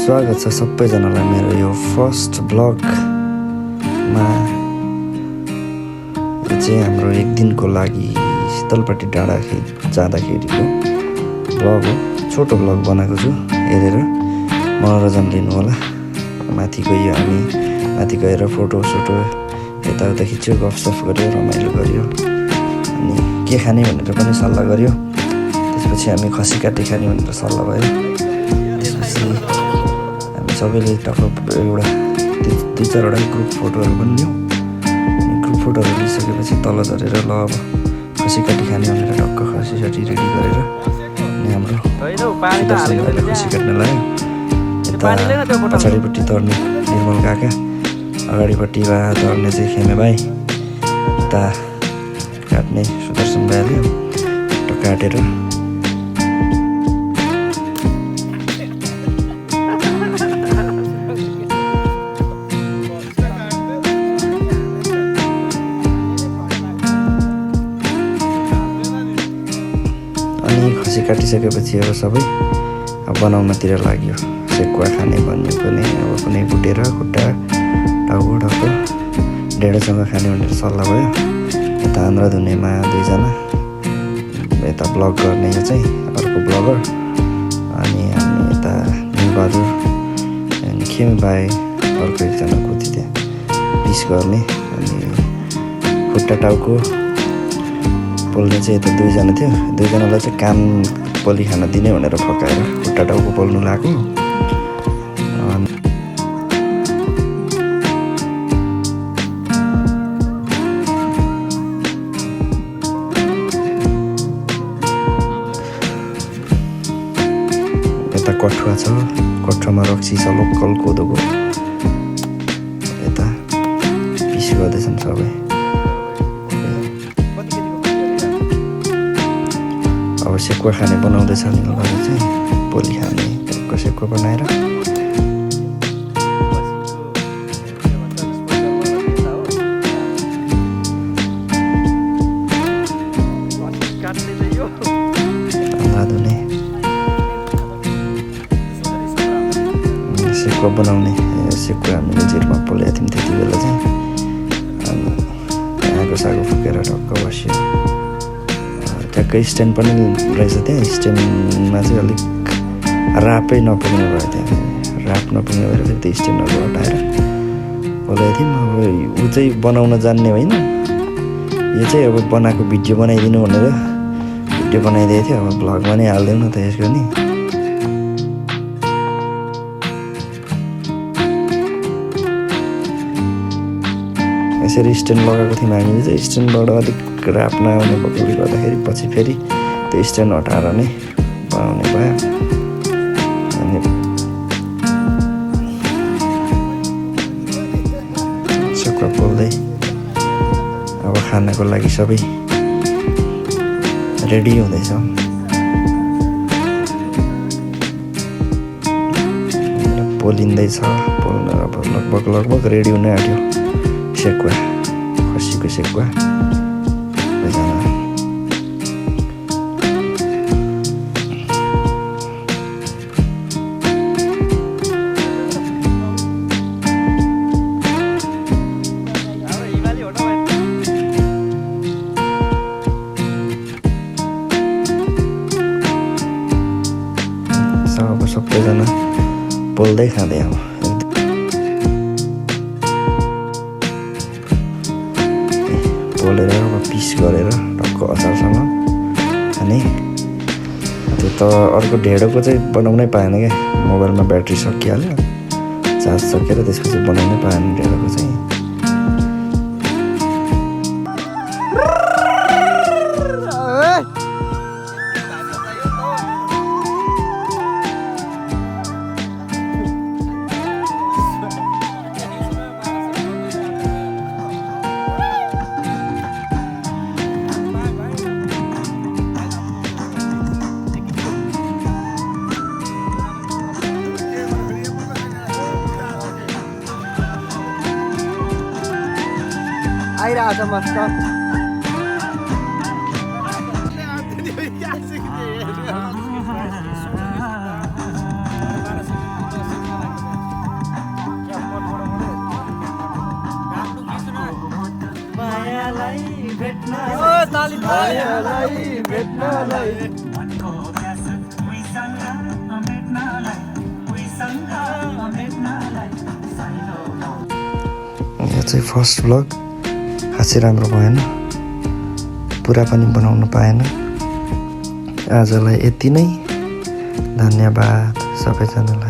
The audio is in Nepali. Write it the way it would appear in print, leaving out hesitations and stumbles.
स्वागत छ सबैजनालाई मेरो यो फर्स्ट ब्लगमा। यो चाहिँ हाम्रो एक दिनको लागि शीतलपट्टि डाँडा जाँदाखेरिको ब्लग हो। छोटो ब्लग बनाएको छु, हेरेर मनोरञ्जन लिनु होला। माथि गयो, हामी माथि गएर फोटोसोटो यताउता खिच्यो, गफसफ गऱ्यो, रमाइलो गऱ्यो, अनि के खाने भनेर पनि सल्लाह गऱ्यो। त्यसपछि हामी खसी काटी खाने भनेर सल्लाह भयो। त्यसपछि हामी सबैले टक्क एउटा 2-4वटा ग्रुप फोटोहरू पनि लियौँ। अनि ग्रुप फोटोहरू लिइसकेपछि तल झरेर ल अब खसी काटी खाने भनेर टक्क खसी साटी रेडी गरेर अनि हाम्रो सुदर्शनलाई खसी काट्न लाग्यो। यता पछाडिपट्टि तर्ने निर्मल काका, अगाडिपट्टि तर्ने चाहिँ खेमे भाइ, यता काट्ने सुदर्शन भाइले काटेर खसी काटिसकेपछि अब सबै बनाउनतिर लाग्यो। सेकुवा खाने भन्ने पनि अब कुनै भुटेर खुट्टा टाउको ढक्क ढेँडोसँग खाने भनेर सल्लाह भयो। यता आन्द्रा धुनेमा 2जना, यता ब्लग गर्ने यो चाहिँ अर्को ब्लगर, अनि हामी यता निलबहादुर अनि खेम भाइ अर्को एकजना कुति त्यहाँ पिस गर्ने, अनि खुट्टा टाउको पोल्ने चाहिँ यता 2जना थियो। 2जनालाई चाहिँ कान पोली खान दिने भनेर फकाएर खुट्टा टाउको पोल्नु लाग्यो। यता कठुवा छ, कठुवामा रक्सी छ लोकल कोदोको, यता पिस गर्दैछन् सबै। अब सेकुवा खाने बनाउँदैछ निलबहादुर चाहिँ, पोली खाने टाइपको सेकुवा बनाएर आन्द्रा धुने सेकुवा बनाउने। सेकुवा हामीले जिरमा पोलेको थियौँ त्यति बेला चाहिँ, अनि आगो सागो फुकेर ढक्क बस्यो। ट्याक्कै स्ट्यान्ड पनि रहेछ त्यहाँ, स्ट्यान्डमा चाहिँ अलिक रापै नपुग्ने भयो। त्यहाँ राप नपुग्ने भएर फेरि त्यो स्ट्यान्डहरू हटाएर बोलाएको थियौँ। अब ऊ चाहिँ बनाउन जान्ने होइन, यो चाहिँ अब बनाएको भिडियो बनाइदिनु भनेर भिडियो बनाइदिएको थियो। अब भ्लगमा नै हालिदिउँ न त यसको नि। यसरी स्ट्यान्ड लगाएको थियौँ हामीले चाहिँ, स्ट्यान्डबाट अलिक राप नआउने भएकोले गर्दाखेरि पछि फेरि त्यो स्ट्यान्ड हटाएर नै बनाउने भयो। अनि सेकुवा पोल्दै अब खानाको लागि सबै रेडी हुँदैछ। पोलिँदैछ, पोल्न अब लगभग रेडी हुन आँट्यो सेकुवा, खसीको सेकुवा। अब सबैजना पोल्दै खाँदै अब पोलेर अब पिस गरेर टक्क अचारसँग खाने। त्यो त अर्को ढेँडोको चाहिँ बनाउनै पाएन क्या, मोबाइलमा ब्याट्री सकिहाल्यो, चार्ज सकेर त्यसपछि बनाउनै पाएन ढेँडोको चाहिँ। आइरहेछ मस्त। यो चाहिँ फर्स्ट भ्लग खासै राम्रो भएन, पुरा पनि बनाउन पाएन। आजलाई यति नै, धन्यवाद सबैजनालाई।